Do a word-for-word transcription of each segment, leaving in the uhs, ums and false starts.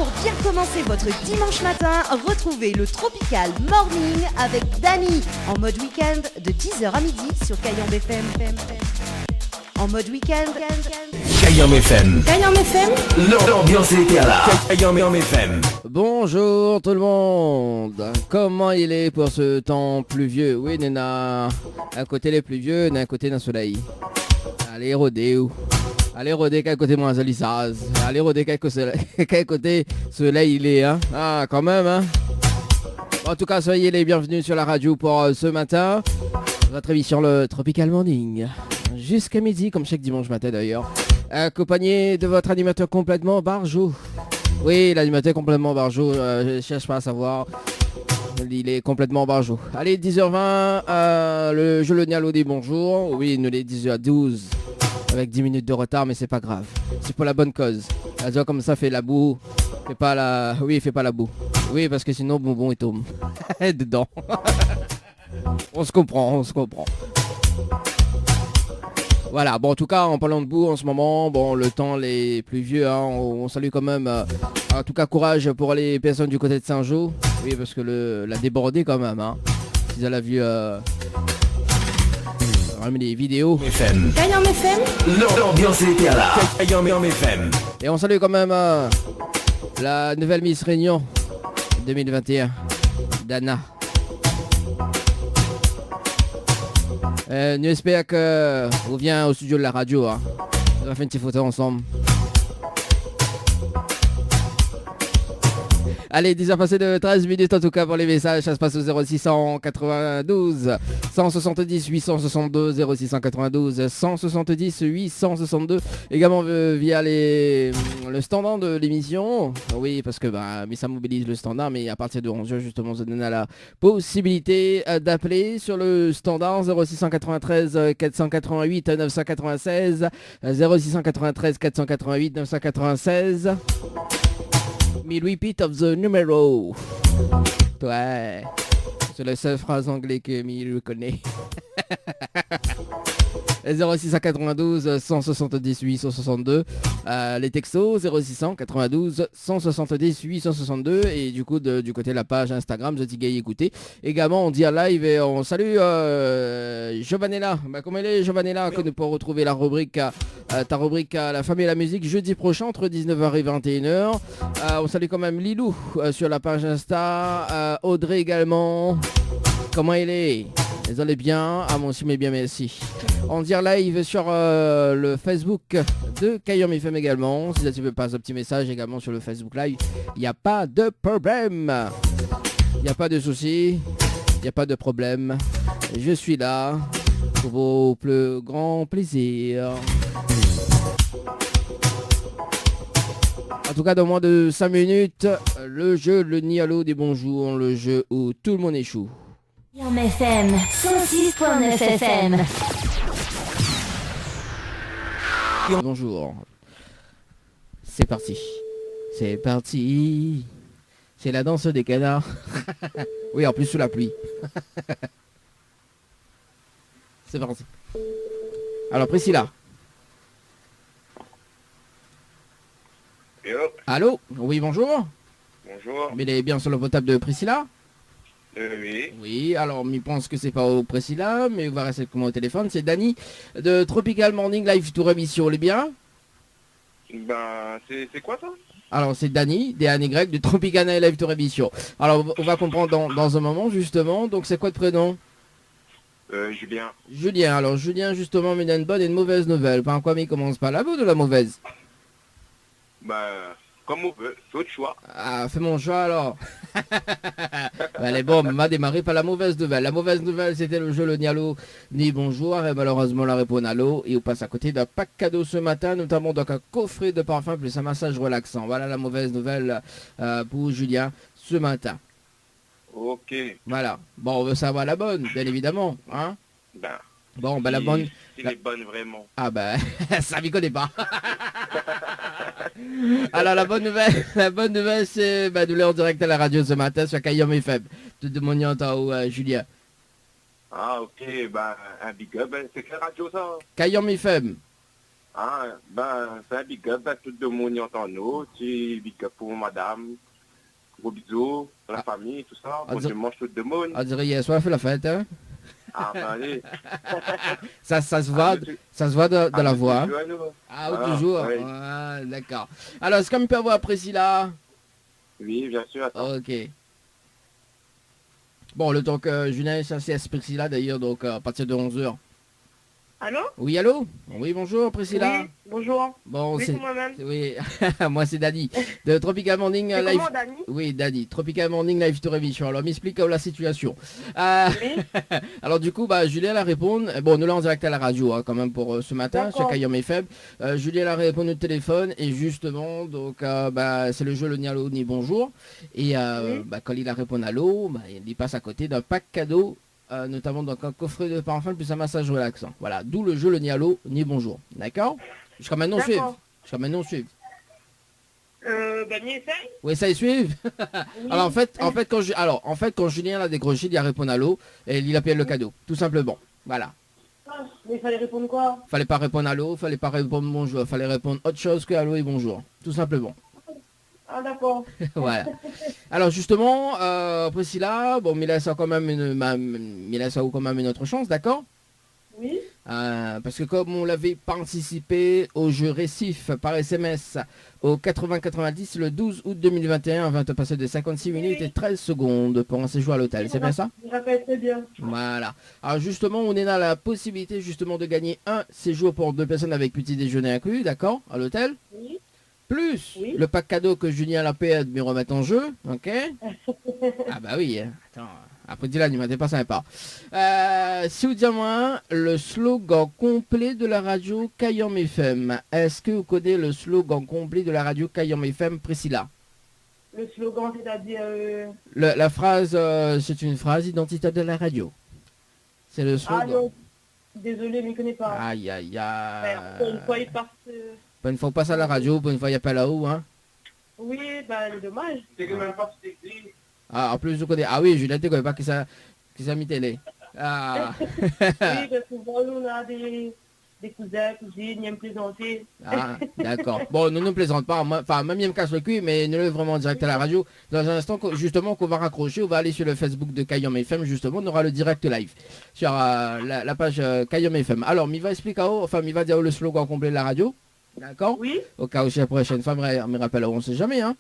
Pour bien commencer votre dimanche matin, retrouvez le Tropical Morning avec Dany en mode week-end de dix heures à midi sur Kayanm F M. En mode week-end. Kayanm F M. Kayanm F M. L'ambiance est là. Kayanm F M. Bonjour tout le monde. Koman i lé pou se tan pluvié ? Oui, néna in koté lé pluvié, néna in koté néna solèy. Alé rodé ou. Alé rodé kèl koté mwin zoli saz. Alé rodé kèl koté, kèl koté solèy i lé, hein. Ah, kan mèm, hein. An tou ka, soyez les bienvenus sur la radio pour, euh, ce matin. Votre émission, le Tropical Morning. Jusqu'à midi, comme chaque dimanche matin d'ailleurs. Accompagné de votre animateur complètement barjo. Oui, l'animateur complètement barjo, euh, je cherche pas à savoir. Il est complètement barjo. Allez, dix heures vingt, euh, le jeu le Nialo dit bonjour. Oui, nou lé dix heures douze. Avec dix minutes de retard, mais c'est pas grave. C'est pour la bonne cause. La zone comme ça fait la boue. Fais pas la, oui, fais pas la boue. Oui, parce que sinon, bonbon, il tombe dedans. On se comprend, on se comprend. Voilà, bon, en tout cas, en parlant de boue, en ce moment, bon, le temps, les pluvieux, hein, on, on salue quand même, euh, en tout cas, courage pour les personnes du côté de Saint-Jean. Oui, parce que le, la débordé quand même, hein. Ils ont la vue, euh, vraiment des vidéos. F M. Kayanm F M. L'ambiance est là. Kayanm F M. Et on salue quand même, euh, la nouvelle Miss Réunion deux mille vingt et un, Dana. Euh, nou espèr ke ou vien au studio de la radio, hein. Nou va fé in ti foto ansanm. Allez, dix heures passées de treize minutes en tout cas pour les messages. Ça se passe au zéro six cent quatre-vingt-douze cent soixante-dix huit cent soixante-deux, zéro six cent quatre-vingt-douze cent soixante-dix huit cent soixante-deux. Également, euh, via les, le standard de l'émission. Oui, parce que, bah, mais ça mobilise le standard, mais à partir de onze heures, justement, ça donne à la possibilité, euh, d'appeler sur le standard zéro six cent quatre-vingt-treize, euh, quatre cent quatre-vingt-huit, neuf cent quatre-vingt-seize, euh, zéro six cent quatre-vingt-treize, quatre cent quatre-vingt-huit, neuf cent quatre-vingt-seize. Me repeat of the numero. Ouais. C'est la seule phrase anglais que mi reconnaît. Zéro six cent quatre-vingt-douze cent soixante-dix huit cent soixante-deux. Euh, les textos, zéro six cent quatre-vingt-douze cent soixante-dix huit cent soixante-deux. Et du coup, de, du côté de la page Instagram, zot i gingn ékouté. Également, on dit en live et on salue, euh, Giovanella. Bah, koman i lé, Giovanella, ke nou pé retrouver la rubrique, euh, ta rubrique, euh, La famille et la musique, jeudi prochain entre dix-neuf heures et vingt et une heures. Euh, on salue quand même Lilou, euh, sur la page Insta, euh, Audrey également. Koman i lé ? Zot i lé bien ? Ah, mwin osi mi lé bien, mèrsi. On dit en live sur, euh, le Facebook de Kayanm F M également. Si zot i vé pas in ti message également sur le Facebook Live, il y a pas de problème. Il y a pas de souci. Il y a pas de problème. Je suis là pour vos plus grands plaisirs. En tout cas, dans moins de cinq minutes, le jeu, le Nialo dit bonjour, le jeu où tout le monde échoue. Kayanm F M, cent six point neuf F M. Bonjour. C'est parti. C'est parti. C'est la danse des canards. Oui, en plus sous la pluie. C'est parti. Alors, Priscilla. Allô ? Allô ? Oui, bonjour. Bonjour. Mi lé bien sur le portable de Priscilla ? Euh, oui. Oui, alors, mi pans ke sé pa ou Priscilla, mé ou va rès koman au téléphone. C'est Dany de Tropical Morning Live Tour Émission, lé bien ? Ben, c'est, c'est quoi ça ? Alors, c'est Dany, D A N Y, de Tropicana Live Tour Émission. Alors, on va comprendre dans, dans un moment, justement. Donc, c'est quoi le prénom ? Euh, Julien. Julien, alors, Julien, justement, mi néna une bonne et une mauvaise nouvelle. Par quoi mi komans, par la bonne ou la mauvaise ? Ben, comme on veut, c'est votre choix. Ah, fais mon choix alors. Allez, bon, ma démarré par la mauvaise nouvelle. La mauvaise nouvelle, c'était le jeu le Nialo ni bonjour, et malheureusement, la réponse allô, et on passe à côté d'un pack cadeau ce matin, notamment donc un coffret de parfum plus un massage relaxant. Voilà la mauvaise nouvelle, euh, pour Julien ce matin. Ok. Voilà. Bon, on veut savoir la bonne, bien évidemment, hein ? Ben, bon, ben, la bonne, si, si la, les bonnes vraiment. Ah ben, sa mi koné pa. Alors, la bonne nouvelle, la bonne nouvelle, c'est, ben, nous lé en direct à la radio ce matin sur Kayanm F M. Tout le monde y entend, euh, Julien. Ah, ok, ben, un big up, hein. C'est quelle radio, ça, hein ? Kayanm F M. Ah, ben, fé in big up, ben, tout demoun i antann anou, ti big up pou madam, gro bizou, la fami, tousa, bon dimansh tout demoun. On dirait hier soir, fé la fèt, hein ? Ah, ben, oui. Ça, ça se voit, ça se voit dans, dans la voix, hein. Ah, toujours, hein. Ah, oui. Ah, d'accord. Alors, est-ce qu'on peut avoir Priscilla ? Oui, bien sûr, attends. Ok. Bon, le temps que Julien est censé être Priscilla, d'ailleurs, donc, euh, à partir de onze heures. Allô ? Oui, allô ? Oui, bonjour, Priscilla. Oui, bonjour. Bon, oui, c'est moi-même. Oui, moi, c'est Dany. De Tropical Morning, euh, Live. C'est comment, Dany ? Oui, Dany. Tropical Morning Live Tour Émission. Alors, m'explique, euh, la situation. Euh, oui. Alors, du coup, bah, Julien la répond. Euh, bon, nou lé an dirèk à la radio, hein, quand même, pour, euh, ce matin, sur Kayanm F M. D'accord. Euh, Julien la répond au téléphone et justement, donc, euh, bah, c'est le jeu le ni allô ni bonjour. Et, euh, oui, bah, kan li la réponn allô, bah, li pass à côté d'un pack cadeau, euh, notamment donc un coffret de parfum plus un massage relaxant. Voilà, d'où le jeu le ni allô ni bonjour. D'accord ? Jusqu'à maintenant, suiv. D'accord. Jusqu'à maintenant, suiv. Euh, bah, mi éséy. Oui, ça, il suit. Oui. Alors, en fait, en fait, quand je, alors, en fait, quand Julien la décroché, li la réponn allô, é li la pèy le cadeau, tout simplement. Voilà. Ah, mais il fallait répondre quoi ? Falé pa réponn allô, falé pa réponn bonjour, falé réponn autre chose que allô et bonjour, tout simplement. Ah, d'accord. Voilà. Alors, justement, euh, Priscilla, bon, mi lès aou quand même une, ma-, mi lès aou quand même une autre chance, d'accord ? Oui. Euh, parce que comme on l'avait participé au jeu Récif par S M S au quatre-vingts quatre-vingt-dix le douze août deux mille vingt et un, à vingt heures passées de cinquante-six minutes et treize secondes pour un séjour à l'hôtel. Oui, oui. C'est bien ça ? Je me rappelle très bien. Voilà. Alors justement, ou néna la possibilité justement de gagner un séjour pour deux personnes avec petit déjeuner inclus, d'accord, à l'hôtel. Oui. Plus le pack cadeau que Julien la pèrd, mi remèt an jeu, ok ? Ah bah oui, hein. Attends, après, di la, ni maté pa sympa. Euh, si ou di amoin le slogan complet de la radio Kayanm F M, est-ce que ou koné le slogan complet de la radio Kayanm F M, Priscilla ? Le slogan, c'est-à-dire, euh... Le, la phrase, euh, c'est une phrase identitaire de la radio. C'est le slogan. Ah non, désolé, mi koné pa. Aïe, aïe, aïe. Ben, pour une fois, il passe, euh... Pour une fois, ou pass à la radio, pour une fois, i apèl aou, hein. Oui, ben, c'est dommage. Ah, en plus, ou koné, ah oui, Juliette, té koné pa kisa, kisa mi té lé. Ah. Oui, ben, souvent, nou néna des, des cousins, cousines, i èm plaisanter. Ah, d'accord. Bon, nou, nou plaisante pa. Moin, enfin, moin, mi èm kas le kui, mé nou lé vréman an dirèk à la radio. Dans un instant, justement, qu'on va raccrocher, on va aller sur le Facebook de Kayanm F M, justement, on aura le direct live sur, euh, la, la page, euh, Kayanm F M. Alors, mi va expliké aou, enfin, mi va di aou le slogan complet de la radio, d'accord ? Oui. Au cas où, si la prochaine fois, mi ra-, mi rapèl aou, on sait jamais, hein.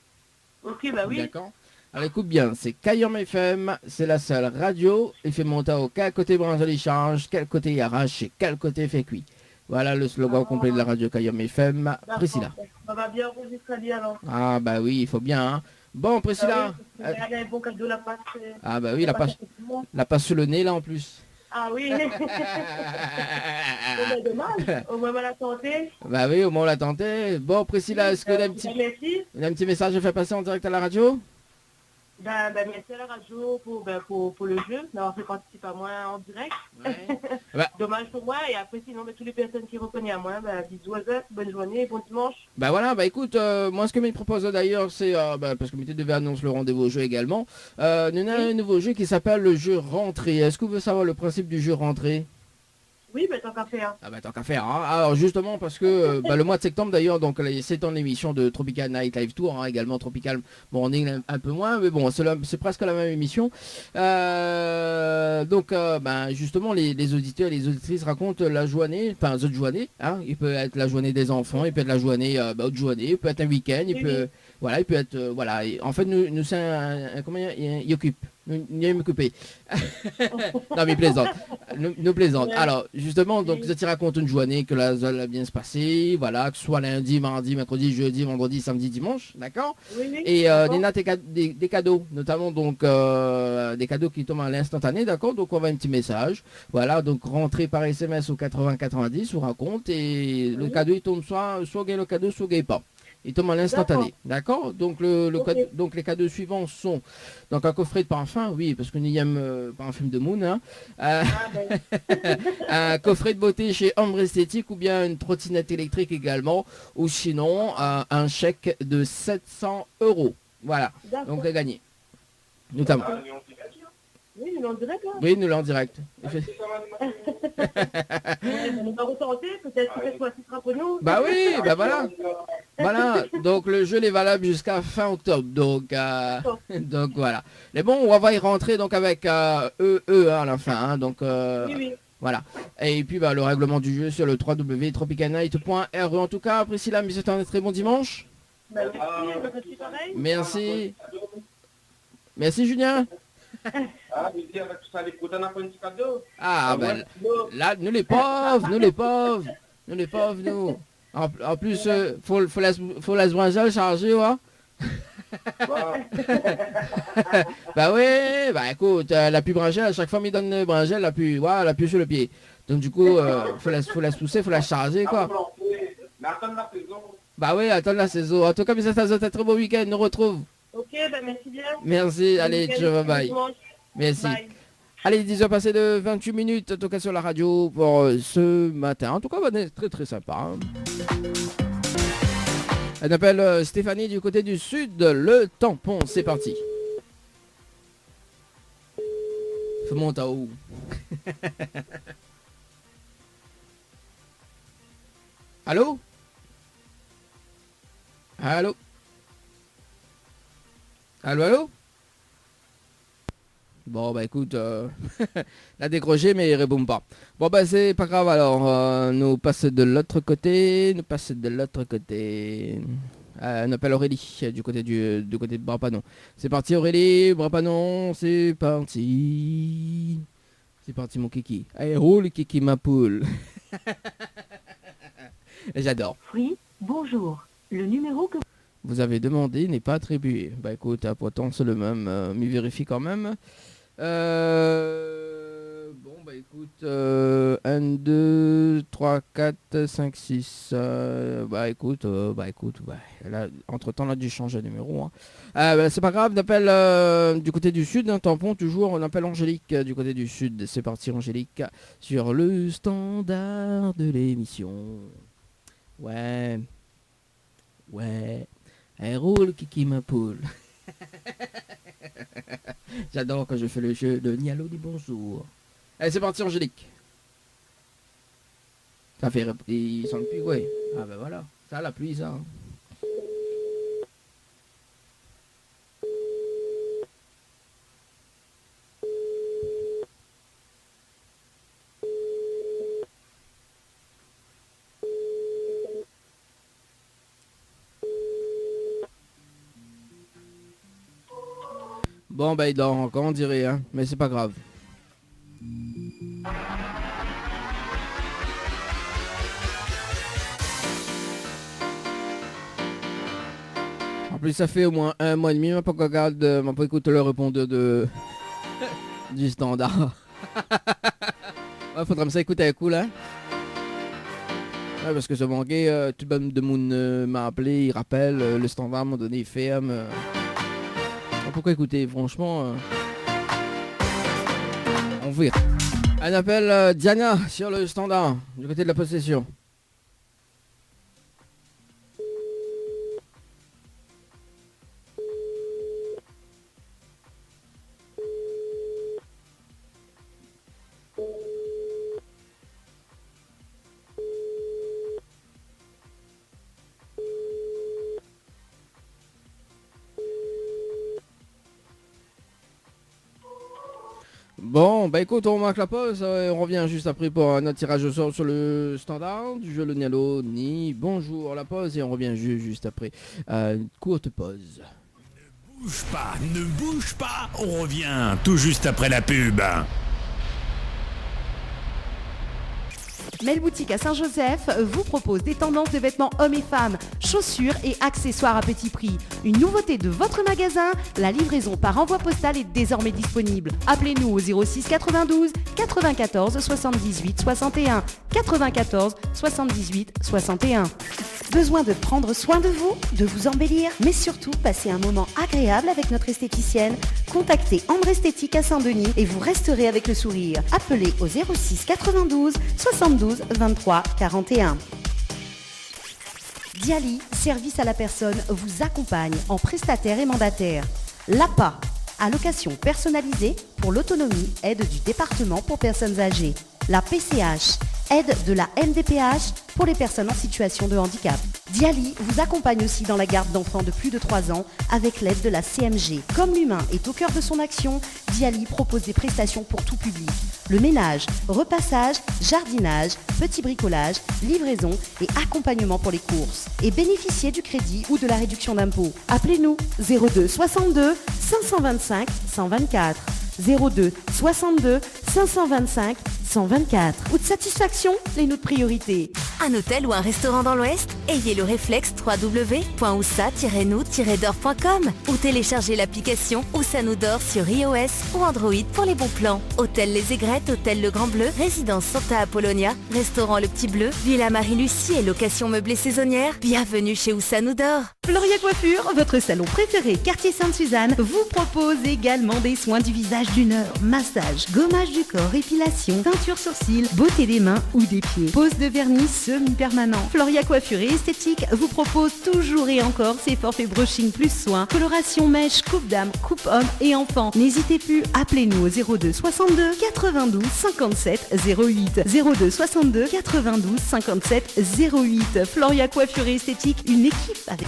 Ok, bah oui. D'accord. Alors, écoute bien, c'est Kayanm F M, c'est la seule radio, i fé mont aou kèl koté branz ali sharz, kèl koté i arash, kèl koté i fé kui. Voilà le slogan complet de la radio Kayanm F M, Priscilla. D'accord. On va bien enregistrer ali alors. Ah bah oui, il faut bien, hein. Bon, Priscilla, euh, ah oui, parce que là, il y a un bon cadeau, la passe, euh, ah bah oui, la passe, la passe sous le nez, là, en plus. Ah oui. Bon, ben, dommage. Au moins, on l'a tenté. Bah oui, au moins, on l'a tenté. Bon, Priscilla, est-ce que ou néna un petit, un petit message à faire passer en direct à la radio ? Ben, ben, merci à la radio pour, ben, pour, pour le jeu, d'avoir fait participer à moi en direct. Ouais. Bah. Dommage pour moi. Et après, sinon, ben, toutes les personnes qui reconnaissent à moi, ben, bisous à eux, bonne journée et bon dimanche. Bah voilà, bah écoute, euh, moin, sak mi propoz d'ailleurs, c'est, euh, bah, parce que mi té devé anons le rendez-vous jeu également. Euh, nou néna un nouveau jeu qui s'appelle le jeu rentrée. Oui. Est-ce que ou vé savoir le principe du jeu rentrée ? Oui, ben, tant qu'à faire. Ah bah, tant qu'à faire, hein. Alors, justement, parce que, euh, bah, le mois de septembre, d'ailleurs, donc, les sept ans de l'émission de Tropical Night Live Tour, hein, également Tropical Morning, un, un peu moins, mais bon, c'est la, c'est presque la même émission. Euh, donc, euh, ben, justement, les, les auditeurs et les auditrices racontent la journée, enfin, zot journée, hein, i pé èt la journée des enfants, i pé èt la journée, euh, bah, autre journée, i pé èt un week-end, i pé, oui, oui, voilà, i pé èt, euh, voilà. Et en fait, nou, nou, sé in, in, koman i di, i, i okip. Nou, nou, mi koup. Non, mi plaisante. Nou, nou plaisante. Ouais. Alors, justement, donc, oui, zot i rakont une journée ke la, la bien se passer, voilà, que ce soit lundi, mardi, mercredi, jeudi, vendredi, samedi, dimanche, d'accord ? Oui, oui, d'accord. Et, euh, néna des ca-, des, des cadeaux, notamment, donc, euh, des cadeaux qui tombent à l'instantané, d'accord ? Donc, ou anvoy in ti message, voilà, donc, rentrée par S M S au quatre-vingts quatre-vingt-dix, ou rakont, et le cadeau, i tonm soit, soit ou gingn le cadeau, soit ou gingn pa. I tonm à l'instantané. D'accord. D'accord ? Donc, le, le cad-, donc, les cadeaux suivants sont, donc, un coffret de parfum, oui, parce que nou i èm, euh, parfum demoun, hein. Euh, ah, ben. Un coffret de beauté chez Ombre Esthétique ou bien une trottinette électrique également, ou sinon, euh, un chèque de sept cents euros. Voilà. D'accord. Donc, c'est gagné. Notamment. Ah, Oui, nou lé an dirèk, la. Oui, nou lé an dirèk. Ouais, ben, nou va retenter, peut-être que cette fois, ce sera pour nous. Bah oui, bah voilà. Voilà, donc le jeu, il est valable jusqu'à fin octobre. Donc, euh, donc voilà. Mais bon, on va y rentrer donc avec, euh, E E, hein, à la fin, hein, donc, euh, oui, oui. Voilà. Et puis, bah, le règlement du jeu sur le trois W tropical night point R E. En tout cas, Priscilla, mi souète in très bon dimanche. Bah, merci, je vous souhaite pareil. Merci. Merci, Julien. Ah, mi di, avèk tout sa, lé kontan, na pa in ti kado. Ah, ah, ben, ouais, la, nou lé pov, nou lé pov. Nou lé pov, nou. An, an plis, euh, fo, fo lès, fo lès brinzèl sharzé, ouais. Bah oui, bah ékout, euh, la pli brinzèl, shak foi mi donn, euh, brinzèl, la pli, voilà, la pli sir le pié. Donk du kou, euh, fo lès, fo lès pousé, fo lès sharzé, koi. Mé atann la sézon. Bah oui, atann la sézon. An tou ka, mi souète azot in très bon week-end. Nou retrouv. Ok, ben merci bien. Merci, allez, ciao, bye bye. Bon week-end, bon dimanche. Merci. Bye. Allez, dix heures passées de vingt-huit minutes, en tout cas sur la radio pour, euh, ce matin. En tout cas, on est très, très sympa, hein. On appelle, euh, Stéphanie du côté du sud, le Tampon. C'est parti. Fo mont aou. Allô ? Allô ? Allô, allô ? Bon, bah ékout, euh, la dékroshé, mé i répon pa. Bon, bah, sé pa grav, alor, euh, nou pas de l'ot koté, nou pas de l'ot koté. Euh, nou apèl Aurélie, euh, du koté du, du koté de Bras-Panon. Sé parti, Aurélie, Bras-Panon, sé parti. Sé parti, mon kiki. Allez, roule, kiki, ma poule. J'adore. Free, bonjour. Le numéro que vous avez demandé n'est pas attribué. Bah ékout, ah, pourtan sé le mèm, euh, mi vérifi kan mèm. Euh, bon, bah ékout, euh, un, deux, trois, quatre, cinq, six, euh, bah ékout, euh, bah ékout, bah, la, entre-temps, la di shanj de numéro, hein. Euh, bah, c'est pas grave, on appelle, euh, du côté du sud, hein, Tampon, toujours, on appelle Angélique, euh, du côté du sud. C'est parti, Angélique, sur le standard de l'émission. Ouais. Ouais. Elle roule, kiki, ma poule. J'adore quand je fais le jeu de ni allô ni bonjour. Allez, c'est parti, Angélique. Sa fé rép-, i sonn pi, ouais. Ah ben voilà. Sa, la pli, sa, hein. Bon, ben, i dor ankor, on diré, hein. Mé sé pa grav. An plis, sa fé omoin in moi é dmi, ma pankor gard, ma pankor ékout le répondeur de, du standard. Ouais, fodra mi sa ékout in kou la. Ouais, parske sa manké, euh, tout bann demoun, euh, ma apèl, i rapèl, euh, le standard, a in moman doné, i fèrm, euh. Ah, poukoi ékouté, franshman, euh, on véré. On appelle, euh, Diana sur le standard, du côté de la Possession. Bon, bah ékout, on marque la pause, euh, et on revient juste après pour un autre tirage au sort sur le standard du jeu le ni allô ni bonjour. La pause et on revient ju-, juste après, euh, une courte pause. Ne bouge pas, ne bouge pas, on revient tout juste après la pub. Mel Boutique à Saint-Joseph vous propose des tendances de vêtements hommes et femmes, chaussures et accessoires à petit prix. Une nouveauté de votre magasin, la livraison par envoi postal est désormais disponible. Appelez-nous au zéro six quatre-vingt-douze quatre-vingt-quatorze soixante-dix-huit soixante et un. Quatre-vingt-quatorze soixante-dix-huit soixante et un. Besoin de prendre soin de vous, de vous embellir, mais surtout passer un moment agréable avec notre esthéticienne ? Contactez Ambre Esthétique à Saint-Denis et vous resterez avec le sourire. Appelez au zéro six quatre-vingt-douze soixante-douze vingt-trois quarante et un. Diali, service à la personne, vous accompagne en prestataire et mandataire. L'APA, Allocation personnalisée pour l'autonomie, aide du département pour personnes âgées. La P C H, aide de la M D P H pour les personnes en situation de handicap. Diali vous accompagne aussi dans la garde d'enfants de plus de trois ans avec l'aide de la C M G. Comme l'humain est au cœur de son action, Diali propose des prestations pour tout public. Le ménage, repassage, jardinage, petit bricolage, livraison et accompagnement pour les courses. Et bénéficiez du crédit ou de la réduction d'impôt. Appelez-nous zéro deux soixante-deux cinq cent vingt-cinq cent vingt-quatre. Zéro deux soixante-deux cinq cent vingt-cinq cent vingt-quatre. Out satisfaction lé nout priorité. Un hôtel ou un restaurant dans l'Ouest ? Ayez le réflexe trois W point ousa tiret nous tiret d'or point com ou téléchargez l'application Ousa nou dor sur iOS ou Android pour les bons plans. Hôtel Les Aigrettes, Hôtel Le Grand Bleu, Résidence Santa Apolonia, Restaurant Le Petit Bleu, Villa Marie-Lucie et location meublée saisonnière. Bienvenue chez Ousa nou dor. Floria Coiffure, votre salon préféré, quartier Sainte-Suzanne, vous propose également des soins du visage d'une heure. Massage, gommage du corps, épilation, teinture sourcils, beauté des mains ou des pieds, pose de vernis semi-permanent. Floria Coiffure et Esthétique vous propose toujours et encore ses forfaits brushing plus soins, coloration mèche, coupe dame, coupe homme et enfant. N'hésitez plus, appelez-nous au zéro deux soixante-deux quatre-vingt-douze cinquante-sept zéro huit. Zéro deux soixante-deux quatre-vingt-douze cinquante-sept zéro huit. Floria Coiffure et Esthétique, une équipe avec...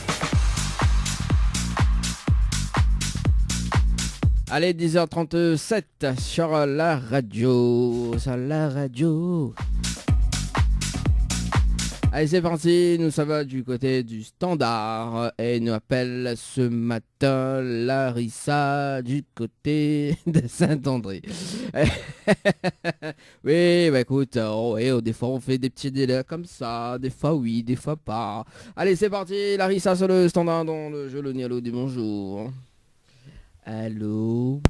Allez, dix heures trente-sept sur la radio, sur la radio. Allez, c'est parti, nou sava du côté du standard é nou apèl ce matin Larissa du côté de Saint-André. Oui, bah écoute, euh, oh, eh, oh, des fois on fait des petits délires comme ça, des fois oui, des fois pas. Allez, c'est parti, Larissa sur le standard dans le jeu, le ni allô, dis bonjour. Allô ?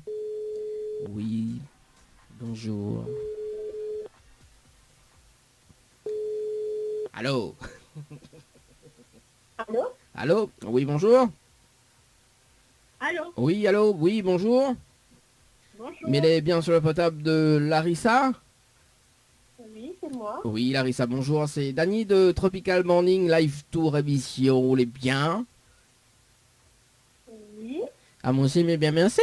Oui, bonjour. Allô ? Allô ? Allô ? Oui, bonjour. Allô ? Oui, allô ? Oui, bonjour. Bonjour. Mi lé bien sur le portable de Larissa ? Oui, c'est moi. Oui, Larissa, bonjour. C'est Dany de Tropical Morning Live Tour émission. Ou lé bien ? Oui. Ah, moin osi mi lé bien, merci.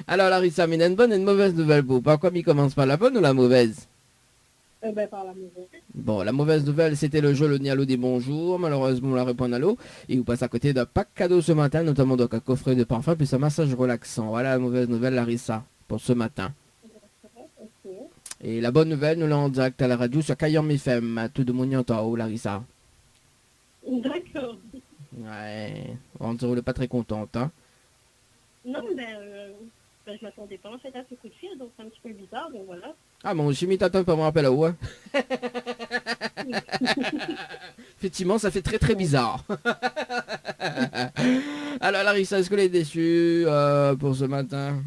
Alors, Larissa, mi néna une bonne et une mauvaise nouvelle pou ou. Par koi mi komans, par la bonne ou la mauvaise ? Eh ben, par la mauvaise. Bon, la mauvaise nouvelle, c'était le jeu, le ni allô, dis bonjour. Malheureusement, ou la réponn allô. É ou pass à côté d'un pack cadeau ce matin, notamment donc un coffret de parfum, plus un massage relaxant. Voilà la mauvaise nouvelle, Larissa, pour ce matin. D'accord, ok. É la bonne nouvelle, nou lé en direct à la radio sur Kayanm F M. Tout demoun i antann aou, Larissa. D'accord. Ouais, on dirait que t'es pas très contente, hein. Non, ben, euh, ben, je m'attendais pas, en fait, à ce coup de fil, donc c'est un petit peu bizarre, donc voilà. Ah, moin osi mi té atann pa, moin, apèl aou, hein. Effectivement, ça fait très, très bizarre. Alors, Larissa, est-ce que t'es déçue, euh, pour ce matin ?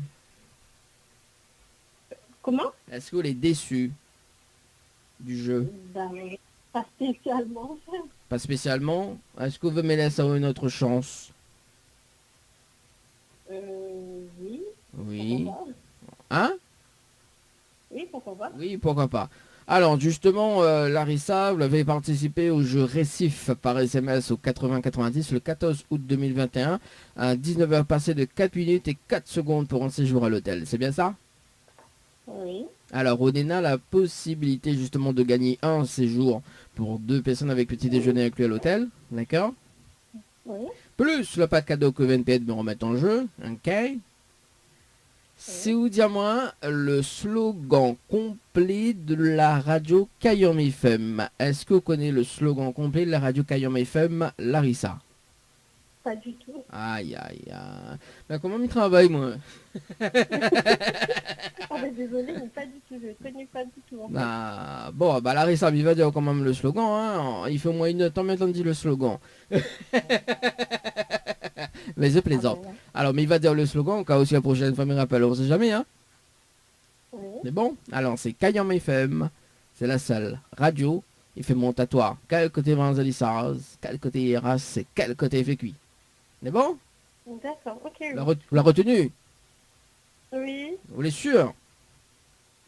Comment ? Est-ce que t'es déçue du jeu ? Ben, pas spécialement. Pas spécialement. Est-ce que vous voulez me laisser une autre chance ? Euh, oui. Oui. Pourquoi pas ? Hein ? Oui, pourquoi pas ? Oui, pourquoi pas. Alors, justement, euh, Larissa, vous avez participé au jeu Récif par S M S au quatre-vingts quatre-vingt-dix le quatorze août deux mille vingt et un, à dix-neuf heures passées de quatre minutes et quatre secondes pour un séjour à l'hôtel. C'est bien ça ? Oui. Alors, ou néna la possibilité, justement, de gagner un séjour pour deux personnes avec petit déjeuner inclus à l'hôtel, d'accord ? Oui. Plus le pack cadeau que Vinpet me remet en jeu, ok ? Si ou di amoin le slogan complet de la radio Kayanm F M. Est-ce que vous connaissez le slogan complet de la radio Kayanm F M, Larissa ? Pas du tout. Aïe, aïe, aïe. Ben, koman mi travay, moin ? Ah ben, désolée, mais pas du tout, je connais pas du tout, en fait. Ah, bon, bah, Larissa, mi va dir kan mèm le slogan, hein. I fé omoin une heure de temps mi antann di le slogan. Mais je plaisante. Ah, ben, ouais. Alors, mi va dir le slogan, au cas où si la prochaine fois mi rapèl, on sait jamais, hein. Oui. Mé bon, alor, sé Kayanm F M, sé la sèl radio i fé mont a toi. Kèl koté manzé li saz, kèl koté i ras, kèl koté i fé kui. Mé bon ? D'accord, ok, oui. La ret-, la retenu ? Oui. Vous êtes sûr ?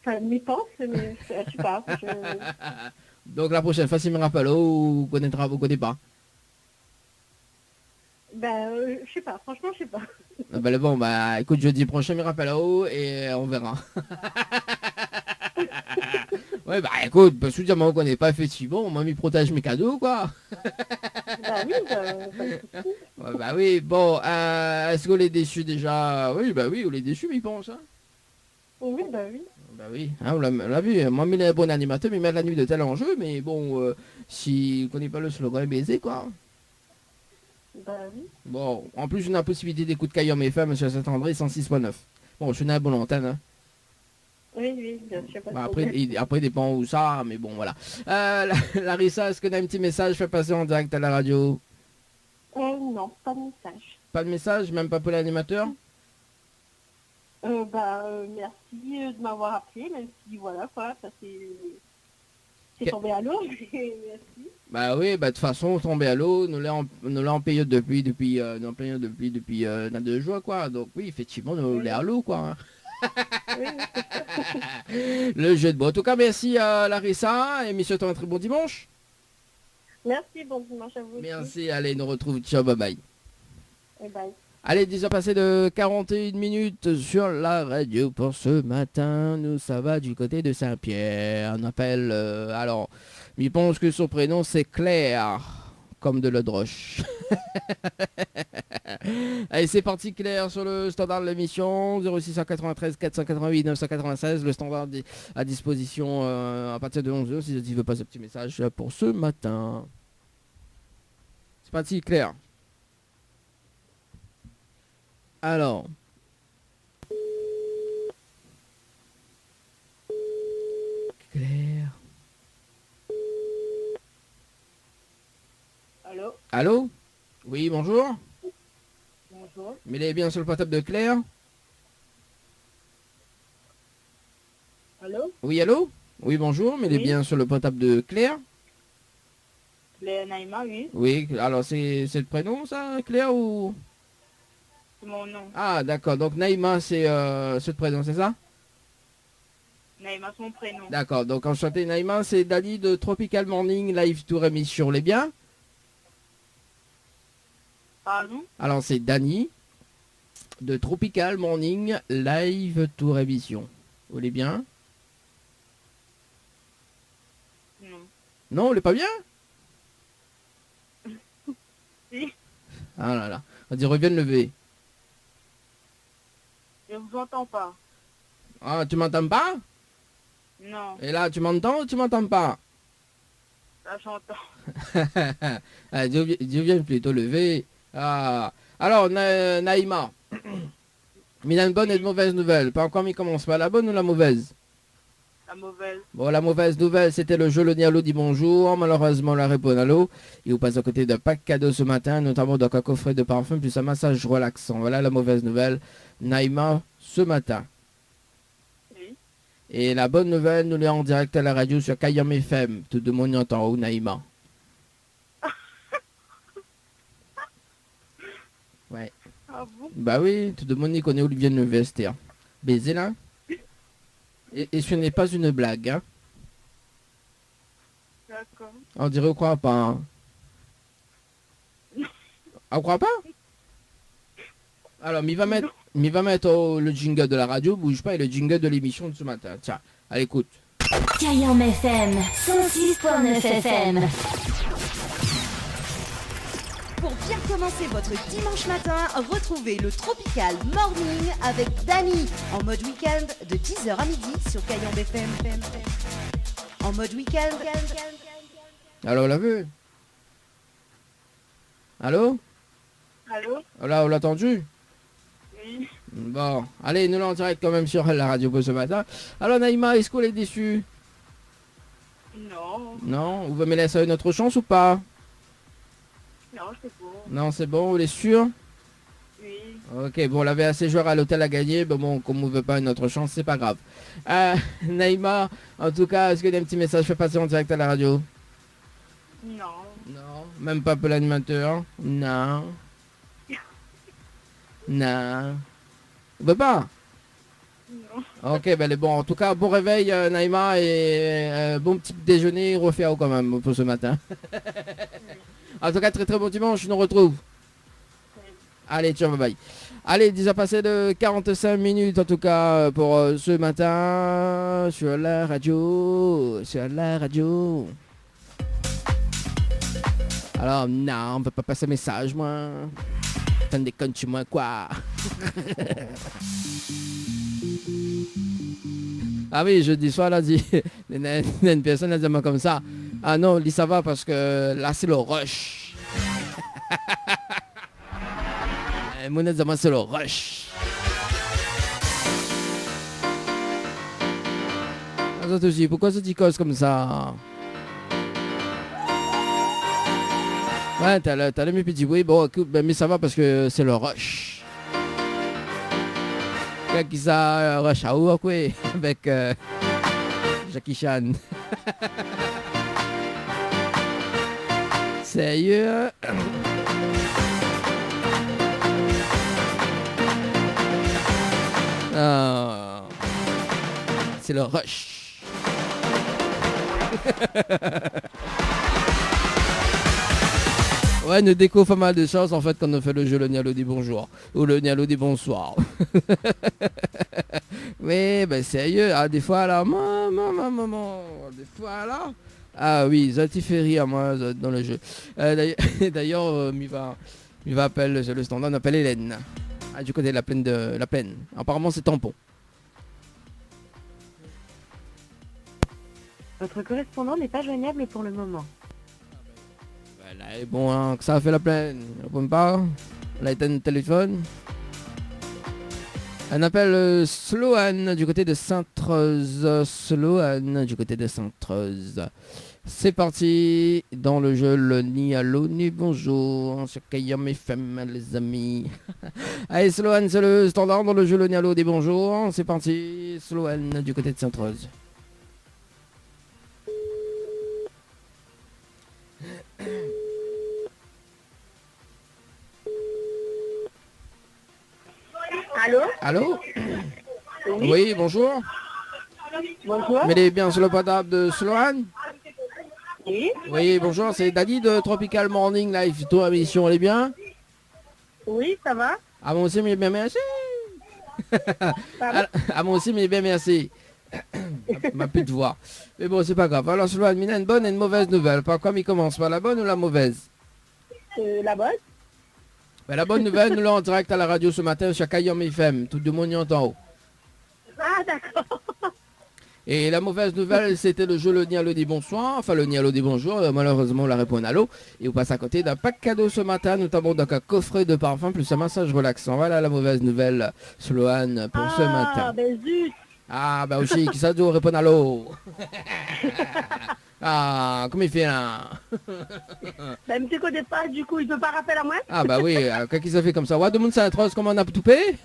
Enfin, mi pans, mé, euh, je sais pas, je... Donc, la prochaine fois, si mi rapèl, ou konétra, ou koné pa. Ben, euh, je sais pas, franchement, je sais pas. Ah ben, bon, bah, écoute, jeudi prochain, mi rapèl aou é on verra. Ouais, bah, écoute, parske si mi koné pa, éfèktivman, moin, mi protèz mé kado, koi. Bah oui, bah, pas de souci. Ouais, bah oui, bon, euh, èske ou lé désu déza ? Oui, bah oui, ou lé désu, mi pans, hein. Oui, bah oui. Bah oui, hein, ou la, ou la vi, moin, mi lé bon animatèr, mi mèt la nuit d'hôtel en jeu, mé bon, euh, si ou koné pa le slogan, lé bézé, koi. Bah oui. Bon, an plis, ou na posibilité d'ékout Kayanm F M sur Saint-André, cent six point neuf. Bon, si ou na in bon antèn, hein. Oui, oui, bien sûr, pas de problème. Bon, apré, i, apré, i dépan ousa, mé bon, voilà. Euh, la-, Larissa, èske ou na in ti mésaz fé pasé an dirèk à la radio ? Euh, non, pas de message. Pa de mésaz, mèm pa pou l'animatèr ? Euh, bah, euh, merci, euh, de m'avoir appelé, même si, voilà, quoi, ça c'est, c'est tombé à l'eau, mais merci. Bah oui, bah, de tout fason, tonbé à l'eau, nou lé an, nou lé an périod de pli dopi, euh, an périod de pli dopi, euh, na dé zour, koi. Donk oui, éfèktivman, nou lé à l'eau, koi, hein. Oui, oui, c'est ça. Le jeu de mots. En tout cas, merci à Larissa, é mi souèt aou in très bon dimanche. Merci, bon dimanche à vous aussi. Merci, allez, nou retrouv. Ciao, bye bye. Et bye. Allez, dix heures passées de quarante et une minutes sur la radio pour ce matin. Nou sava du côté de Saint-Pierre. On appelle, euh, alors, mi pans ke son prénom, c'est Claire, comme de l'eau de roche. Allez, c'est parti, Claire, sur le standard de l'émission, zéro six cent quatre-vingt-treize quatre cent quatre-vingt-huit neuf cent quatre-vingt-seize, le standard di-, à disposition, euh, à partir de onze heures, si ou vé pasé in ti mésaz, euh, pour ce matin. C'est parti, Claire. Alors. Claire. Allô ? Allô ? Oui, bonjour. Bonjour. Mi lé bien sur le portable de Claire ? Allô ? Oui, allô ? Oui, bonjour, mi lé bien sur le portable de Claire ? Claire Naïma, oui. Oui, alors c'est, c'est le prénom, ça, Claire, ou ? C'est mon nom. Ah, d'accord. Donc Naïma, c'est, euh, c'est le prénom, c'est ça ? Naïma, c'est mon prénom. D'accord. Donc enchanté, Naïma. C'est Dany de Tropical Morning Live Tour Émission. Lé bien ? Pardon ? Alors, c'est Dany de Tropical Morning Live Tour Émission. Ou lé bien ? Non. Non, ou lé pa bien ? Si. Ah là là. On dirait bien levé. Je vous entends pas. Ah, tu m'entends pas ? Non. Et là, tu m'entends ou tu m'entends pas ? Là, j'entends. Ah, di, di bien plito levé. Ah. Alors, Na-, Naïma. Mi na une bonne et une mauvaise nouvelle. Par koi mi komans, par la bonne ou la mauvaise ? La mauvaise. Bon, la mauvaise nouvelle, c'était le jeu Le Ni Allô Di Bonjour. Malheureusement, ou la réponn allô. É ou pas à côté d'un pack cadeau ce matin, notamment donc un coffret de parfum plus un massage relaxant. Voilà la mauvaise nouvelle, Naïma, ce matin. Oui. É la bonne nouvelle, nou lé en direct à la radio sur Kayanm F M. Tout demoun i antann aou, Naïma. Ouais. Ah bon ? Bah oui, tout demoun i koné Olivier Nevester. Bézé la. Et, et ce n'est pas une blague, hein. D'accord. On dirait ou kroi pa, hein. Ah, ou kroi pa ? Alors, mi va mèt, mi va mèt, euh, le jingle de la radio, bouge pas, et le jingle de l'émission de ce matin. Tiens, allez, écoute. Kayanm F M, cent six point neuf F M. Pour bien commencer votre dimanche matin, retrouvez le Tropical Morning avec Dany, en mode week-end, de dix heures à midi sur Kayanm F M. En mode week-end. Alors, ou la vu ? Allô ? Allô ? Ou la, ou la antann ? Oui. Bon, allez, nou lé en direct quand même sur la radio pour ce matin. Alors, Naïma, èske ou lé désu ? Non. Non ? Ou vé mi lès aou une autre chance ou pas ? Non, c'est bon. Non, c'est bon, ou lé sûr ? Oui. Ok, bon, ou lavé assez joué à l'hôtel à gagner, bon, bon, comme ou vé pa une autre chance, c'est pas grave. Euh, Naïma, en tout cas, èske ou na un petit message fé pasé en direct à la radio ? Non. Non, même pas pour l'animateur ? Non. Non. Ou vé pa ? Non. Ok, ben, bon, en tout cas, bon réveil, euh, Naïma, et, euh, bon petit déjeuner, refait quand même pour ce matin. En tout cas, très, très bon dimanche, nou retrouv. Allez, ciao, bye bye. Allez, déjà passé de quarante-cinq minutes, en tout cas, euh, pour, euh, ce matin, sur la radio, sur la radio. Alors, non, on peut pas passer message, moi. T'as des connes chez moi, quoi. Ah oui, jeudi soir, la di, néna, néna une personne la di amoin konmsa, ah non, li sava parske la sé le rush. Eh, moun la di amoin sé le rush. Ah, zot osi, poukoi zot i koz konmsa ? Ouais, talèr, talèr mi pi di, oui, bon, ékout, ben, mi sava parske sé le rush. Kisa, euh, Rush Hour, koi, avèk, euh, Jackie Chan. Sérieux ? Ah, sé le rush. Ouais, nou dékouv pa mal de shoz, an fèt, kan nou fé le jeu, le ni allô ni bonjour. Ou le ni allô ni bonsoir. Oui, ben, sérieux, ah, défoi, la, maman, maman, maman, défoi, la. Ah oui, zot i fé rir amoin, zot, dan le jeu. Euh, d'ayèr, d'ayèr, euh, mi va, mi va apèl le, le standard, mi apèl Hélène. Ah, du côté de la plaine de, la plaine. Apparemment, c'est Tampon. Votre correspondant n'est pas joignable pour le moment. Voilà, é bon, hein, kosa la fé la plaine, i réponn pa. La étinn téléfone. On appelle, euh, Sloane du côté de Sainte-Rose. Sloane du côté de Sainte-Rose. C'est parti dans le jeu, le ni allô ni bonjour sur Kayanm F M, les amis. Allez, Sloane, c'est le standard dans le jeu, le ni allô ni bonjour. C'est parti, Sloane du côté de Sainte-Rose. Allô ? Allô ? Oui. Oui, bonjour. Bonjour. Mi lé bien sur le portable de Sloane ? Oui. Oui, bonjour, c'est Dany de Tropical Morning Live, ton émission, elle est bien ? Oui, ça va. Ah, moin osi, mi lé bien, mèrsi. Pardon ? Ah, ah, moin osi, mi lé bien, mèrsi. Ma pti voi. Mé bon, sé pa grav. Alor, Sloane, mi néna une bonne et une mauvaise nouvelle. Par koi mi komans, par la bonne ou la mauvaise ? Euh, la bonne. Ben, la bonne nouvelle, nou lé en direct à la radio ce matin sur Kayanm F M. Tout le monde i antann aou. Ah, d'accord. Et la mauvaise nouvelle, c'était le jeu le ni allô ni bonsoir, enfin le ni allô ni bonjour, euh, malheureusement, ou la réponn allô, é ou pass à côté d'un pack cadeau ce matin, notamment donc un coffret de parfum plus un massage relaxant. Voilà la mauvaise nouvelle, Sloane, pour ce matin. Ah, ben zut. Ah, ben osi, kisa i di ou réponn allô ? Ah, koman i fé la ? Ben, mi koné pa, du coup, i pé pa rapèl amoin ? Ah, ben oui, euh, kan i fé konmsa. Wa, demoun Sainte-Rose, koman na pou toupé ?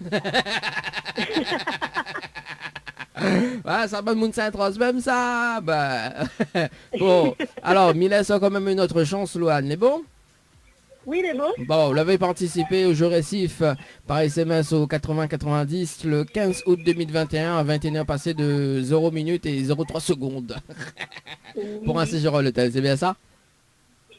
Wa, sa bann moun Sainte-Rose mèm sa. Ben, bon, alor, mi lès kan mèm une autre chance, Sloane, lé bon ? Oui, lé bon. Bon, ou lavé partisipé au jeu Récif par S M S au quatre-vingts quatre-vingt-dix le quinze août deux mille vingt et un à vingt et une heures passées de zéro minute et zéro trois secondes. Oui. Pour un séjour à l'hôtel, c'est bien ça ?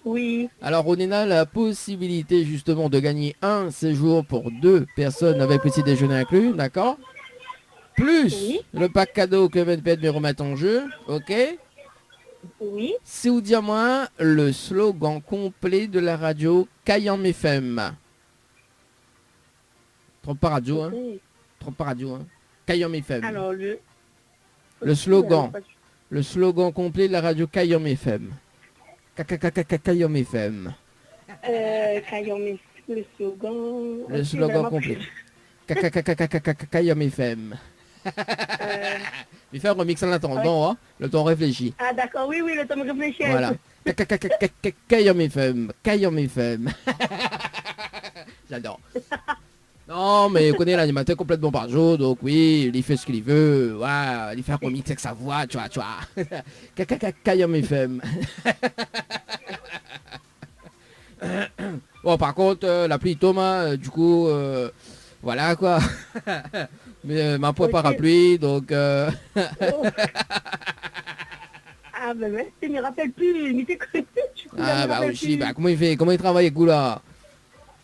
Oui. Alors, ou néna la possibilité justement de gagner un séjour pour deux personnes avec petit déjeuner inclus, d'accord ? Plus le pack cadeau que V N P mi remèt en jeu, ok ? Oui. Si ou di amoin le slogan complet de la radio Kayanm F M. Tromp pa radio, hein. Ok. Tromp pa radio, hein. Kayanm F M. Alors, le, le slogan, le slogan complet de la radio Kayanm F M. Ka-, ka-, ka-, ka-, ka-, Kayanm F M. Euh, Kayanm F-, le slogan. Le slogan complet. Ok, ben, moi, Ka-, ka-, ka-, Kayanm F M. Euh, mi fé un remix en attendant, hein, le temps réfléchi. Ah, d'accord, oui, oui, le temps de réfléchir un peu. Voilà. Ka-, ka-, Kayanm F M, Kayanm F M. J'adore. Non, mé ou koné, l'animateur complètement par jour, donc oui, li fé sak li vé, ouais, li fé un remix avec sa voix, tu vois, tu vois. Ka-, ka-, ka-, Kayanm F M. Bon, par contre, euh, la pluie tombe, hein, euh, du coup, euh, voilà, quoi. Mais, euh, ma poêle parapluie, donc, euh, oh. Ah, ben, merci, mi rapèl pi, mi té koné, du coup, la, mi rapèl pi. Ah, bah, osi, bah, koman i fé, koman i travay, du coup, la ?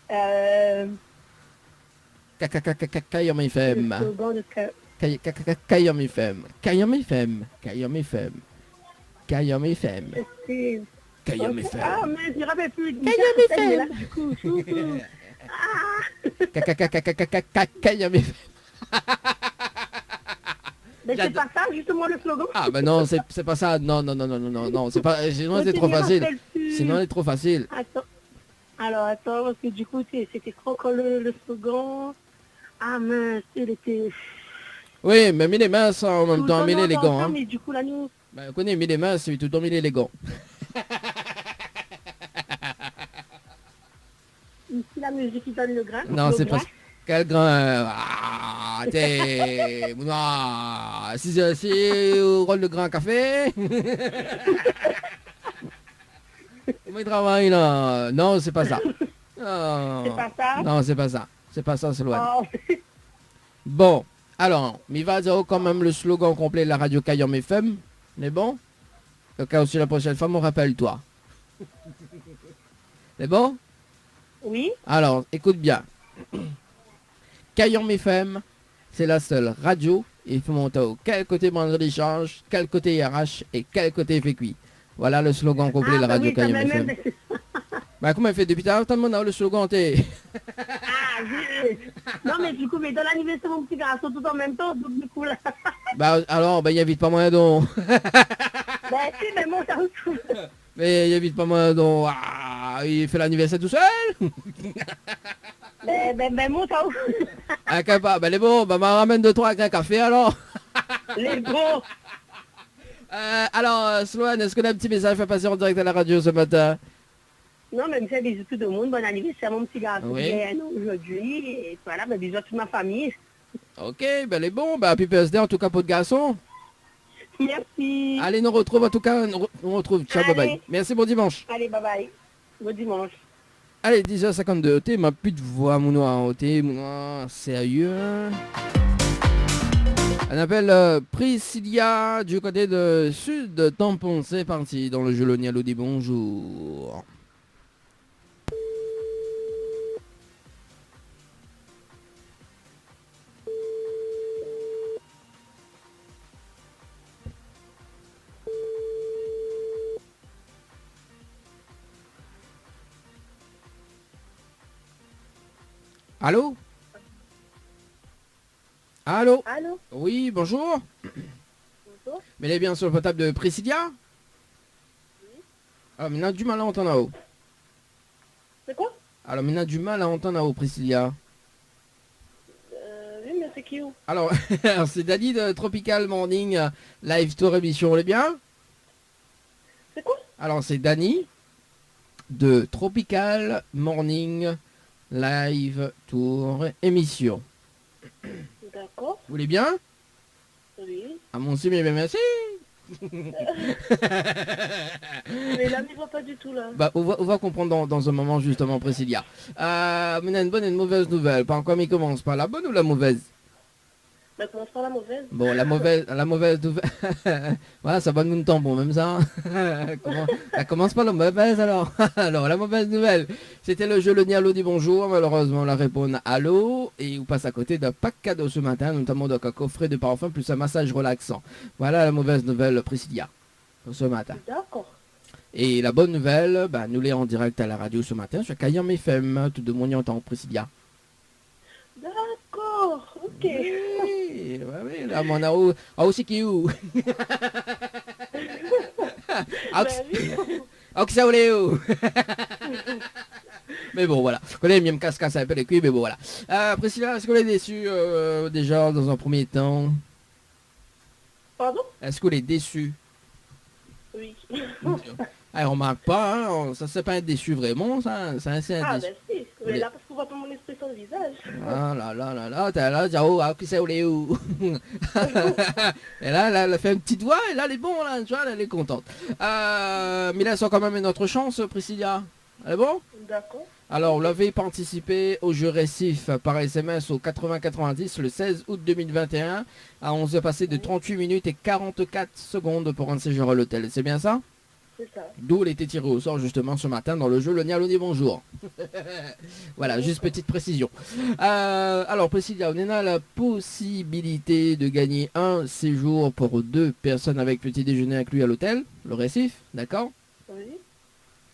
Euh, Ka-, ka-, ka-, ka-, ka-, Kayanm F M. Le slogan de Ka- Kay-, ka-, ka-, ka-, Kayanm F M. Kayanm F M. Kayanm F M. Kayanm F M. C'était Kayanm F M. Ah, mais je me rappelle plus. Kayanm F M. Mais là, du coup, je suis... Ah. Ka-, ka-, ka-, Kayanm F M. Mais c'est pas ça, justement, le slogan. J'adore. Ah, ben non, c'est, c'est pas ça. Non, non, non, c'est pas, euh, sinon, c'est trop facile. Sinon, elle est trop facile. Attends. Alors, attends, parce que du coup, c'est, c'était quoi encore le, le slogan ? Ah, mince, il était... Oui, mé mi lé mins an mèm tan, mi lé élégant, hein. Tout le temps, mais du coup, là, nous... Ben, ou koné, mi lé mins, sé toultan mi lé élégant. Ici, la musique, il donne le grain, le grain. Non, c'est pas... Quel grain ? Ah, té, moin, si, si, si ou rod le grin kafé. Koman i travay la ? Non, sé pa sa. Non. Sé pa sa ? Non, sé pa sa. Sé pa sa, Sloane. Oh. Bon, alor, mi va dir aou kan mèm le slogan konplé la radio Kayanm F M. Lé bon ? Oka ousa la proshèn foi, mi rapèl aou. Lé bon ? Oui. Alor, ékout bien. Kayanm F M, sé la sèl radio i fé mont aou kèl koté bann réshanj, kèl koté R H é kèl koté fé kui. Voilà le slogan konplé la radio Kayanm F M. Ah, ben oui, kan mèm. Ben, koman i fé dopi talèr ou demann le slogan, té ? Ah, oui. Non, mé du coup, mé dan lanivèrsèr mon ti garson tout an mèm tan, donk du coup, la. Ben, alor, ben, i invit pa moin, donk. Ben, si, mé bon, sa ou... Mé i invit pa moin, donk, ah, i fé lanivèrsèr tousèl. Ben, ben, ben, bon, sa ou... Ah, kapab, ben, lé bon, ben, ma ramèn dé troi grin kafé, alor. Lé bon. Euh, alor, euh, Sloane, èske ou na in ti mésaz a fé pasé an dirèk a la radio se matin ? Non, mé mi fé bizou tout le moun. Bon anivèrsèr mon ti garson ki gingn in an zordi. Oui. É voilà, ben, bizou a tout mon fami. Ok, ben, lé bon. Ben, happy birthday, an tou ka, pou le garson. Merci. Alé, nou artrouv, an tou ka, nou re-, nou artrouv. Ciao, bye bye. Alé. Merci, bon dimanche. Alé, bye bye. Bon dimanche. Alé, dix heures cinquante-deux, oté, ma pit voi, mon noir, oté, mon noir, sérieux. On appelle, euh, Priscilla du côté de Sud Tampon. C'est parti dans le jeu, le nialo dit bonjour. Allô ? Allô ? Allô ? Oui, bonjour. Bonjour. Mi lé bien sur le portable de Priscilla ? Oui. Ah, mi na du mal a antann aou. C'est quoi ? Alor, mi na du mal a antann aou, Priscilla. Euh, oui, mais c'est qui ou ? Alor, sé Dany de Tropical Morning, euh, Live Tour émission, ou lé bien ? C'est quoi ? Alor, sé Dany de Tropical Morning Live Tour émission. D'accord. Ou lé bien ? Oui. Ah, mon si, mé, mé, mèrsi. Mé la, mi voi pa du tout, la. Ba, ou va, ou va konprann dan, dan in moman, zistoman, Priscilla. Euh, mé na in bone é in mové nouvèl. Par koi mi komans, par la bone ou la mové ? Ba, komans par la mové. Bon, la mové, la mové nouvèl. Voilà, sa bann moun tanbon, mèm sa. Koman, sa komans par la mové, alor. Alor, la mové nouvèl. Sété le jeu, le nialo dit bonjour. Malheureusement, la réponn allô é ou pass a koté d'in pack kado se matin, notamment donc un coffret de parfum plus un massage relaxant. Voilà la mové nouvèl, Priscilla, pou se matin. D'accord. É la bone nouvèl, ba, nou lé an dirèk a la radio se matin sur Kayanm F M, tout demoun i antann Priscilla. D'accord, ok. Oui, oui, oui, la, mon aou, aou, sé ki ou ? Aou, ben oui. Aou, kisa ou lé ou ? Mé bon, voilà. Koné, mi yèm kas, kas in pé lé kui, mé bon, voilà. Euh, Priscilla, èske ou lé désu, euh, déjà, dans un premier temps ? Pardon ? Èske ou lé désu ? Oui. Ah, on mark pa, hein, on, sa, sé pa in désu vréman, sa, sa, sé in désu. Ah, ben si. Mé la, parske ou voi pa mon ékspresyon de vizaz. Ah la la la la, té la, ou di, oh, ah, kisa ou lé ou ? É la, la, la fé in ti doi, é la, lé bon, la, tu vois, la, lé kontan. Euh, mi lès aou kan mèm in ot shans, Priscilla. Alé, bon ? D'accord. Alors, vous avez participé au jeu Récif par S M S au quatre-vingts quatre-vingt-dix le seize août deux mille vingt et un à onze heures passées de trente-huit minutes et quarante-quatre secondes pour un séjour à l'hôtel. C'est bien ça ? C'est ça. D'où il était tiré au sort justement ce matin dans le jeu Le Ni Allô Ni Bonjour. Voilà, juste petite précision. Euh, alors, Priscilla, on a la possibilité de gagner un séjour pour deux personnes avec petit déjeuner inclus à l'hôtel, le Récif, d'accord ? Oui.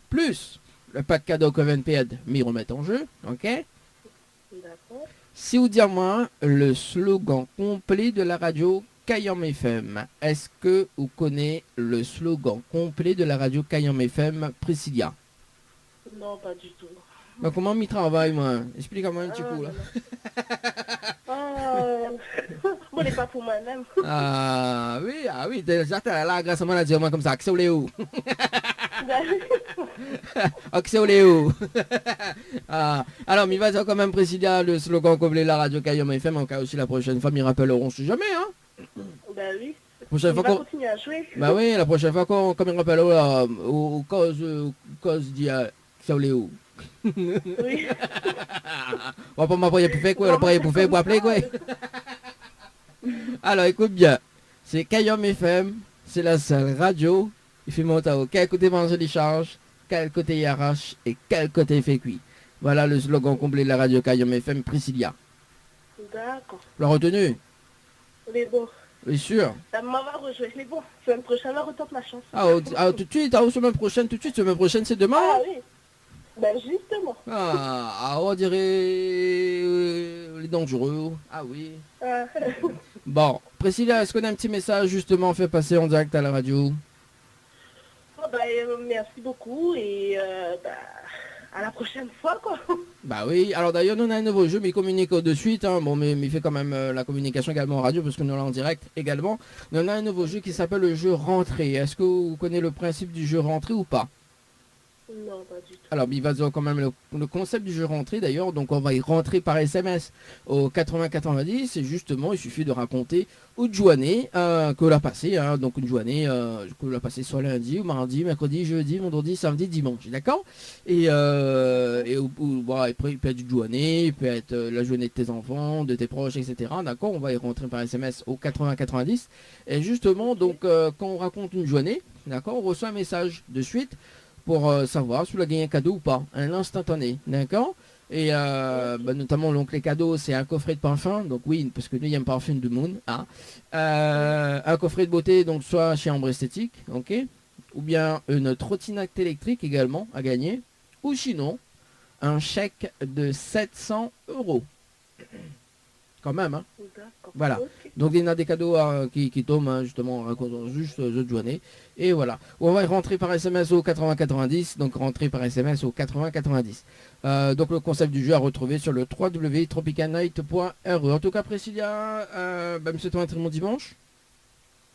Plus le pack cadeau Coven Pad, mi remèt an jeu, ok ? D'accord. Si ou di amoin le slogan complet de la radio Kayanm F M, èske ou koné le slogan complet de la radio Kayanm F M, Priscilla ? Non, pas du tout. Mé koman mi travay, moin ? Esplik amoin in ti kou, la. Ah, non, non. Ah, bon, lé pa pou moin mèm. Ah oui, ah oui, déza, té la, gras amoin, la di amoin konmsa, aksé ou lé ou ? Bah oui. Aksé ou lé ou ? Ah, alor, mi va dir kan mèm, Priscilla, le slogan complet la radio Kayanm F M, an ka osi la prochaine fois, mi rapèl aou, on sait jamais, hein ? Bah oui. Prochaine fois, on va continuer à jouer. Bah oui, la prochaine fois, kan, kan mi rapèl aou, la, ou, ou koz, euh, ou koz di, euh, Sa ou lé ou ? Oui. Ou va pa m'apré pou fé koué, ou va pa pou fé, pou aplé koué. Alor, ékout bien. Sé Kayanm F M, sé la sèl radio i fé mont aou kèl koté manzé li sharz, kèl koté i arash é kèl koté i fé kui. Voilà le slogan complet de la radio Kayanm F M, Priscilla. D'accord. Ou la retenu ? Lé bon. Lé sir ? Euh, ma va rejoué. Lé bon. Semaine prochaine, on retente ma chance. Ah, ou, ah, tout de suite, ah, semaine prochaine, tout de suite, semaine prochaine, c'est demain, hein ? Ah oui. Ben, justement. Ah, ah, on dirait, euh, les dangereux. Ah oui. Ah. Bon, Priscilla, est-ce qu'on a un petit message justement à faire passer en direct à la radio ? Oh, bah, euh, merci beaucoup et, euh, bah, à la prochaine fois, quoi. Bah oui, alors d'ailleurs, nou néna in nouvo jeu, mi kominik de suite, hein. Bon, mé, mé mi fé kan mèm, euh, la communication également en radio, parce que nou lé en direct également. Nou néna in nouvo jeu qui s'appelle le jeu rentrée. Est-ce que ou koné le principe du jeu rentrée ou pas ? Non, pas du tout. Alors, mi va dir kan mèm le, le concept du jeu rentrée, d'ailleurs. Donc, on va y rentrer par S M S au quatre-vingts quatre-vingt-dix. Et justement, il suffit de raconter out journé, euh, ke ou la pasé, hein, donk in journé, euh, ke ou la pasé soi lundi, ou mardi, mercredi, jeudi, vendredi, samedi, dimanche, d'accord ? Et, euh, et ou, ou, bon, apré, i pé èt out journé, i pé èt, euh, la journée de tes enfants, de tes proches, et cetera, d'accord ? On va y rentrer par S M S au quatre-vingts quatre-vingt-dix. Et justement, donc, euh, quand on raconte une journée, d'accord, on reçoit un message de suite pour, euh, savoir si ou la gagn in kado ou pa, in instantané, d'accord ? Et, euh, bah, notamment, donc, les cadeaux, c'est un coffret de parfum. Donc oui, parce que nou i èm parfine demoun, hein. Euh, un coffret de beauté, donc, soit chez Ambre Esthétique, ok, ou bien une trottinette électrique également à gagner, ou sinon, un chèque de sept cents euros. Kan mèm, hein. D'accord. Voilà. Ok. Donk, néna dé kado, hein, ki, ki tonm, hein, justement, à cause juste, euh, zot journé. Et voilà. Ou va rentrer par S M S au quatre-vingts quatre-vingt-dix, donc rentrer par S M S au quatre-vingts quatre-vingt-dix. Euh, donc, le concept du jeu à retrouver sur le trois W tropical night point R E. En tout cas, Priscilla, euh, bah, mi souèt aou in très bon dimanche.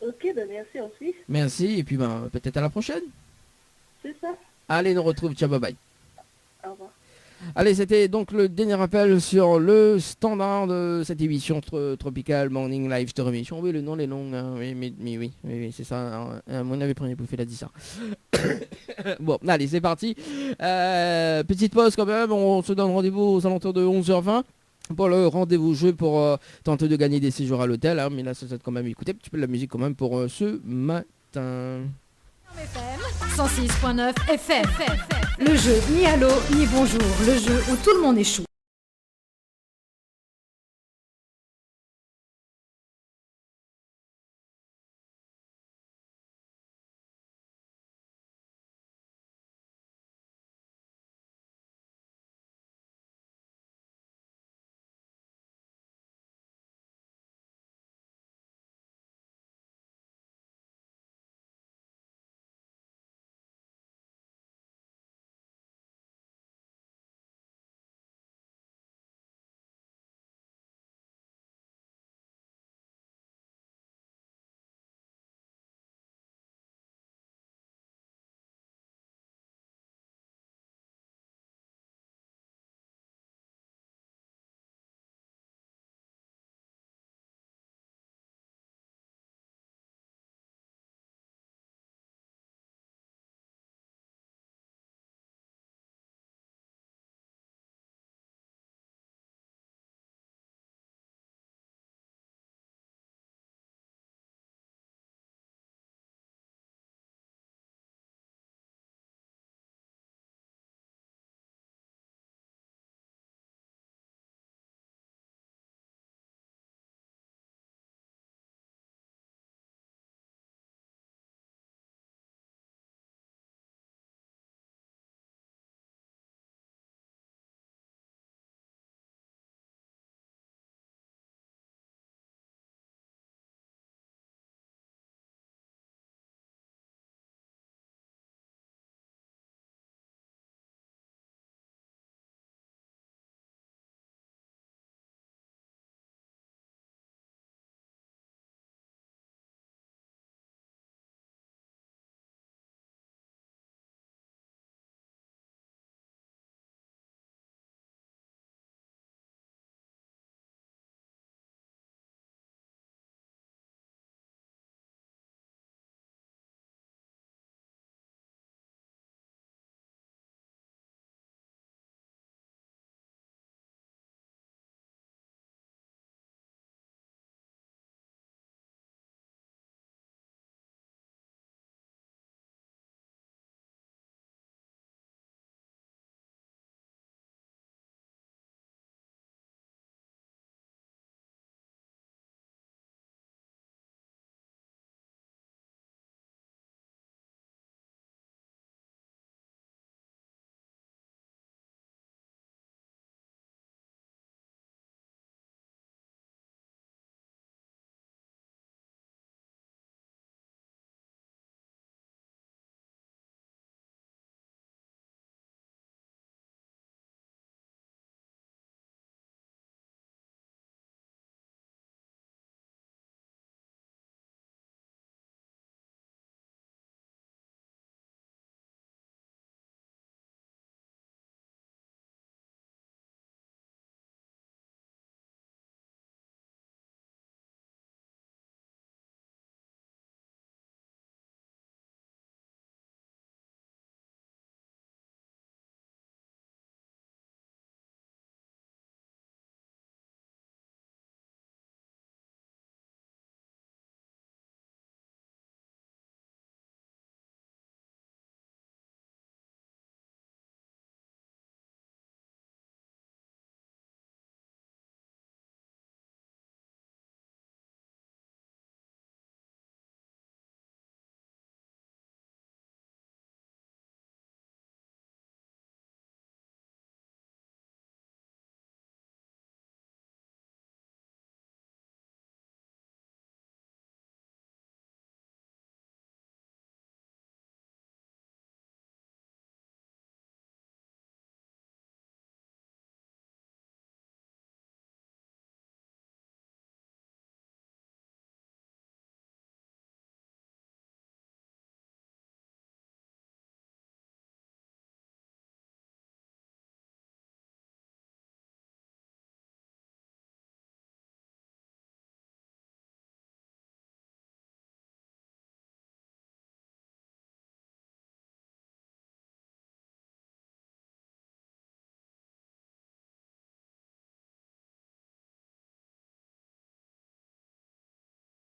Ok, ben merci aussi. Merci, et puis, ben, peut-être à la prochaine. C'est ça. Allez, nou retrouv. Ciao, bye bye. Au revoir. Allez, c'était donc le dernier appel sur le standard de cette émission Tro-, Tropical Morning Live Tour Émission. Oui, le nom lé long, hein. Oui, mais, mais oui, oui, oui, c'est ça, hein. Euh, mon avis premier pour faire la dit ça. Bon, allez, c'est parti. Euh, petite pause quand même. On se donne rendez-vous aux alentours de onze heures vingt pour le rendez-vous jeu pour, euh, tenter de gagner des séjours à l'hôtel, hein. Mais là, ça, ça va quand même écouter un petit peu de la musique quand même pour, euh, ce matin. F M, cent six point neuf F M. Le jeu ni allô, ni bonjour. Le jeu où tout le monde échoue.